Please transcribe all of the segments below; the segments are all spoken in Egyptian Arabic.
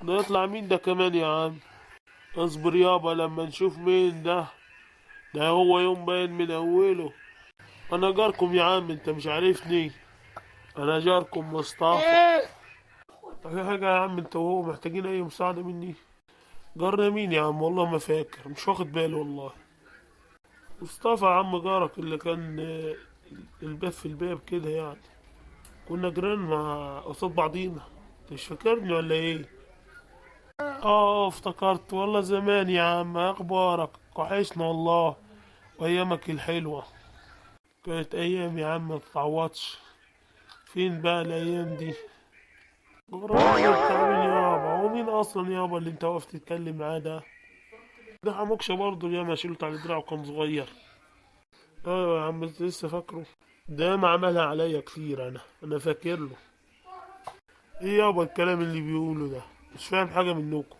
ده يطلع مين ده كمان يا عم؟ اصبر يابا لما نشوف مين ده. ده هو يوم باين من اوله. انا جاركم يا عم، انت مش عارفني؟ انا جاركم مصطفى. طب في حاجة يا عم انت وهو محتاجين اي مساعدة مني؟ جارنا مين يا عم؟ والله ما فاكر، مش واخد بالي والله. مصطفى يا عم جارك اللي كان الباب في الباب كده يعني، كنا جيران مع قصاد بعضينا. انت مش فاكرني ولا ايه؟ اه افتكرت والله، زمان يا عم. اخبارك؟ وحشنا والله، وايامك الحلوة كانت ايام يا عم ما تتعوضش. فين بقى الايام دي؟ غرامي بتاع مين يابا؟ هو مين اصلا يابا اللي انت واقف تتكلم معاه ده؟ ده حموكشة برضه ياما شيلته على دراعه كان صغير. ايوه يا عم انت لسه فاكره؟ ده ما عملها عليا كتير، انا فاكر له. ايه يابا الكلام اللي بيقوله ده؟ مش فاهم حاجة منكم.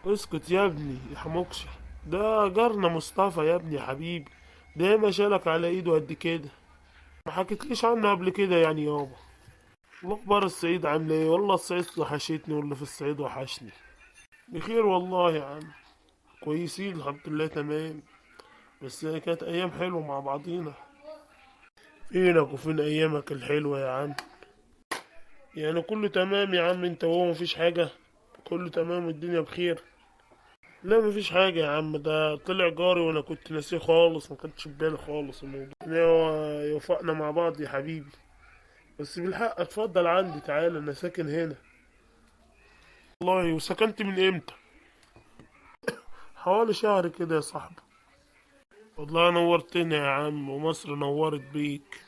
اسكت يا ابني يا حموكشة، ده جارنا مصطفى يا ابني يا حبيبي، ده ما شالك على ايده قد كده. ما حكيتليش عنه قبل كده يعني يابا. واخبار الصعيد عامله ايه؟ والله الصعيد وحشتني، واللي في الصعيد وحشني. بخير والله يا عم، كويسين الحمد لله تمام. بس كانت ايام حلوه مع بعضينا. فينك وفين ايامك الحلوه يا عم؟ يعني كله تمام يا عم انت وهو، مفيش حاجه؟ كله تمام والدنيا بخير؟ لا مفيش حاجة يا عم، ده طلع جاري وانا كنت ناسيه خالص، ما كانش في بالي خالص الموضوع. يعني هو يوفقنا مع بعض يا حبيبي. بس بالحق اتفضل عندي، تعالى انا ساكن هنا. والله وسكنت من امتى؟ حوالي شهر كده يا صاحبي. والله نورتنا يا عم، ومصر نورت بيك.